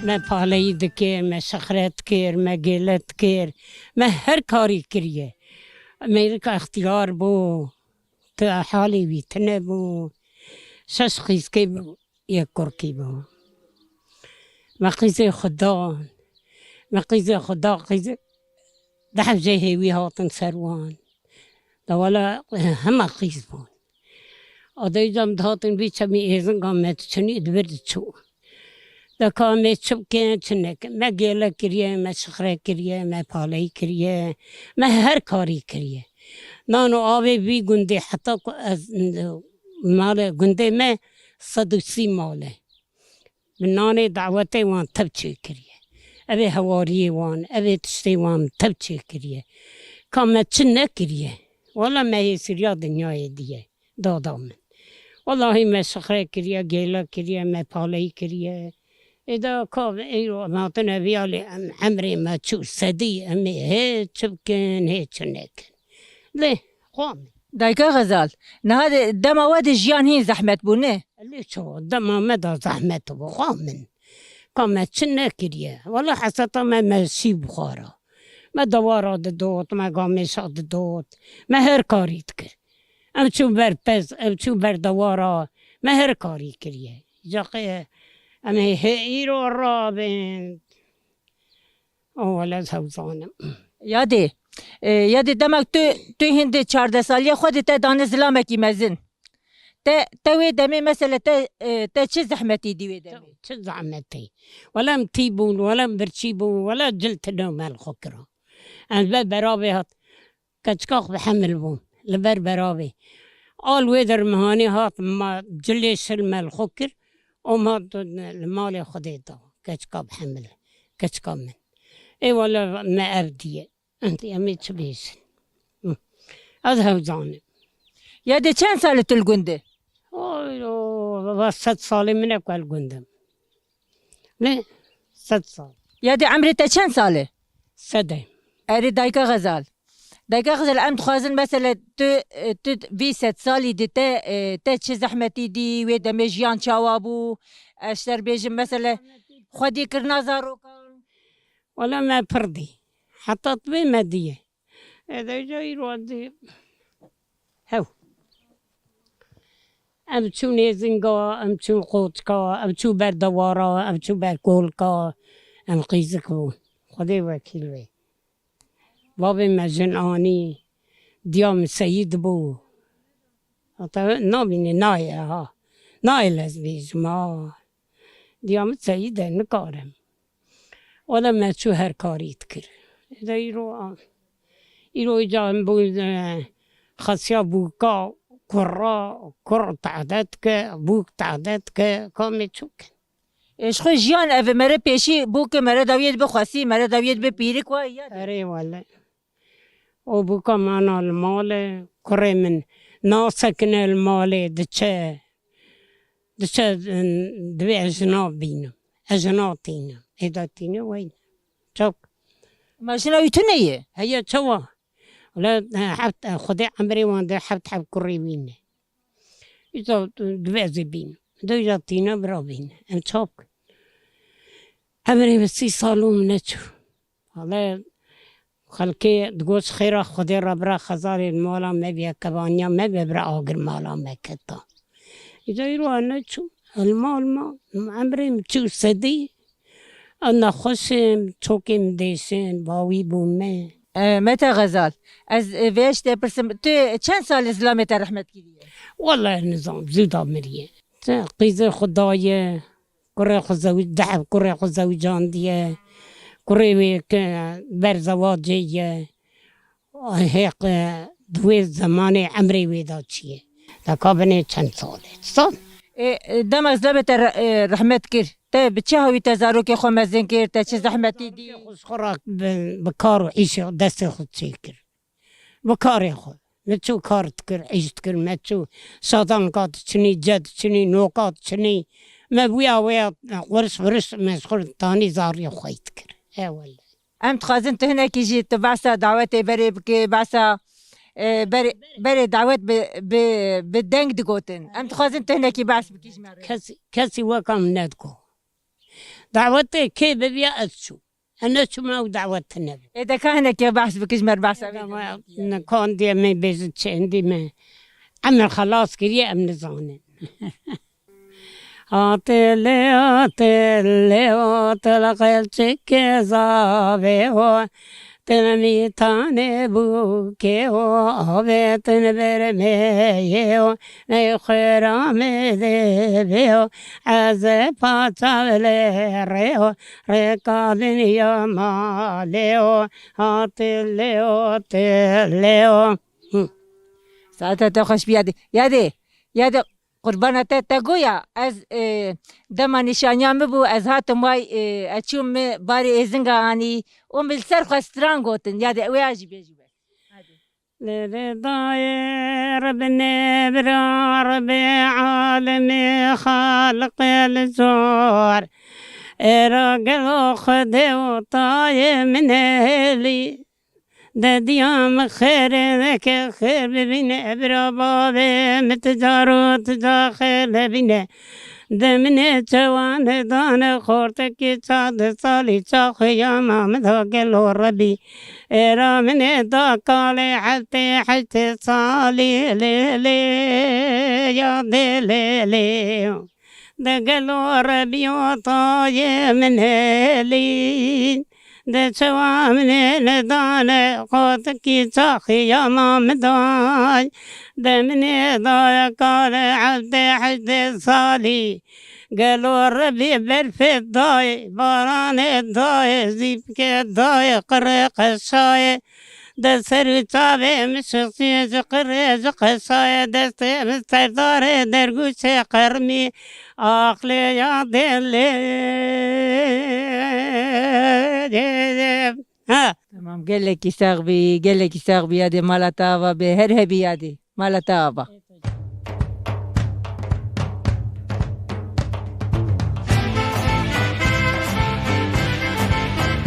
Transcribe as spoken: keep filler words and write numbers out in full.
Me paleyî dikir, me şixret kir, me gêle dikir, me her karî kiriye. Mêrika extiyar bû, tu halê wî tune bû, şeş qîzkê bû, yek kurkî bû. Me qîzê xwe dan, me qîzê xwe da, qîzê dehf jê hêwî hatin ser wan. Da wela hema qîz bûn. Adeyî cam dihatin vî çemî êzinga me diçinî di vir diçû. De ka em ê çi bikin, çi nekin. Me gêle kiriye, me şixre kiriye, me paleyî kiriye, me her karî kiriye. Nan û avê vî gundê heta ku ez malê gundê me sed û sî mal e. Bi nanê dawetê wan tev çêkiriye. Ev ê hewariyê wan, ev ê tiştê wan tev çêkiriye. Ka me çi nekiriye? Wela me hêsiriya dinyayê diye. Dada min. Welahî me şixre kiriye, gêle kiriye, me paleyî kiriye. Êda ka eyro em hatine viyalê em emrê me çû sedî, em ê hê çi bikin, hê çi nekin. Lê xwe min. Dayika Xezal, niha de dema we de jiyan hîn zehmet bû, ne? Lê çawa dema me de zehmet bû, xwe min. Ka me çi nekiriye? Wela heseta me, me şî bixwara. Me dewara didot, me gamêşa didot. Me her karî dikir. Em çû ber pez, em çû ber dewara. Me her karî kiriye. Caqê em hê hê îro rabin. O wele ez hewzanim. Yadê, e, yadê demek tu, tu hîn di çardeh saliya xwe de te dane zilamekî mezin. Te, te wê demê mesele te, e, te çi zehmetî dî wê demê? Çi zehmetî? Wela em tî bûn, wela em birçî bûn, wela cil tine me li xwe kira. Em ve beravê hat. Keçika xwe bi hemil bûm, li ber beravê. Al wê der mihanî hat, ma cilê şil me li xwe kir, û ma tu li malê Xwedê da. Keçika bi hemil, keçika min. Ê wele me ev diye. Em ê çi bêjin? Hı. Ez hewzanim. Ya de çend sal e tu li gund e? Oy, o, va sed salê min e ku li gund im. Ne? Sed sal. Ya de emrê te çend sal e? Sed e. Erê dayika Xezal. Dayika Xezal, em dixwazin mesele tu, tu vî sed salî di te, te çi zehmetî dî, wê demê jiyan çawa bû? Ez ji te re bêjim mesele xwedîkirina zarokan. Wela me pir dî. Heta divê me diye. Ê de îca îro dî. Hew. Em çûn êzinga, em çûn qoçka, em çû ber dewara, em çû ber kolka, em qîzik bûn. Xwedê wekîl wê. Bavê me jin anî, diya min seyîd bû. Heta nabînî, nayê ha. Nayê lez bêjim ha. Diya min seyîd e, nikarim. Wele me çû her karî dikir. De îro, îro îca em bû, e, xesiya bûka, kurra, kur tehde dike, bûk tehde dike, ka me çû kin. E, ji xwe jiyan ev e, mere pêşî bûk e, mere dawiyê dibe xwesî, mere dawiyê dibe pîrik wa ya. Erê wele. O bûka mana li malê, kurê min nasekine li malê, diçe, diçe, divê ez jina bînim. Ez jina tînim. Êda tîne weyne. Çok. Ma jina wî tune ye? Heye çawa? Wele, e, heft, e, Xwedê emrê wan de heft heb kurê wî ne. Îca divê ez ê bînim. De îca tîne bira bîne. Em çap. Emrê min sî sal û min neçû. Wele xelkê digot xêra Xwedê re bira xezarê li mala me bîye, kebaniya me bîye bira agir mala me keta. Îca îro ez neçûm. Hilma, hilma, emrê min çû sedî. Ez nexweş im, çokê min dêşin, bawî bû me. E, Mete Xezal, ez, e, vê ji te pirsim, tu çend sal e zilamê te rehmet kiriye? Wele ez nizam, zû da miriye. Te qîzê xwe daye, kurê xwe zewî-, dehf kurê xwe zewîcandiye. Kurê wê ke ber zewacê ye. Hêq, e, di wê zemanê emrê wê de çi ye? Deka binê çend sal e? Çi sal? E, e, dema zilamê te re-, e, rehmet kir, te bi çi hawî te zarokê xwe mezin kir, te çi zehmetî dî? Xwe ji xwe re bi, bi kar û îşê destê xwe çêkir. Bi karê xwe. Me çû kar dikir, îş dikir, me çû şadanka diçinî, ce diçinî, noka diçinî. Me wîya wêya quriş viriş me ji xwe tanî zariyê xwe yî dikir. He wele. Em dixwazin tu hinekî jî tu behsa dawetê berê bike, behsa, e, berê, berê dawet bi, bi, bi deng digotin. Em dixwazin tu hinekî behs bikî ji me re. Kes, kesî weka min nediko. Dawetê kê bibiya ez çû. Ez neçûme ew dawet tine bi. Ê de ka hinekê behs bikij mer behsa vê Ama demê. Nikandiye me bêjin çendî me. Emir xelas kiriye em nizanin. Atile, atile, atile qelçike zave o. Tilmî tane bûke o, avêtin bermeyê o, ney xwêra me dê bê o, ez ê paça lê rê o, rêka dinya malê o, ha tilê o, tilê o. Hı. Saeta te xweş bî yadê. Yadê, yadê. Qurbana te, te goya, ez, e, dema nîşaniya min bû, ez hatim way, e, ez çûm min barê êzinga anî û min li ser xwe stran gotin, ya de wê a jî bêjî bes. Hadi. Lê dayê Rebinê bira Rebê alemê xaliqê li zor. Êra gelo Xwedê û tayê min êlî. Dediya min xêrê neke xêr bibîne, bira bavê min ti car û ti car xêr nebîne. De min ê çewanê dane xortekî çar di salî, ça xuya ma min da gelo Rebî. Êra min ê da kalê heftê heştê salî, lê lê ya dê lê lê. De gelo Rebî otayê min hêlî. De çewa min ê nedane, qotikî çaxî ya ma min day. De min ê daye kare heftê heştê salî. Gelo Rebî berfê dayê, baranê dayê, zîpke dayê, qirê qeşayê. De ser û çavê min şixsî ji qirê ji qeşayê, destê min serdarê dergûşê qermî, axlê ya dê lê. Ha. Tamam, gelekî sax bî, gelekî sax bî, yadê mala te ava bê, her hebî yadê mala te ava.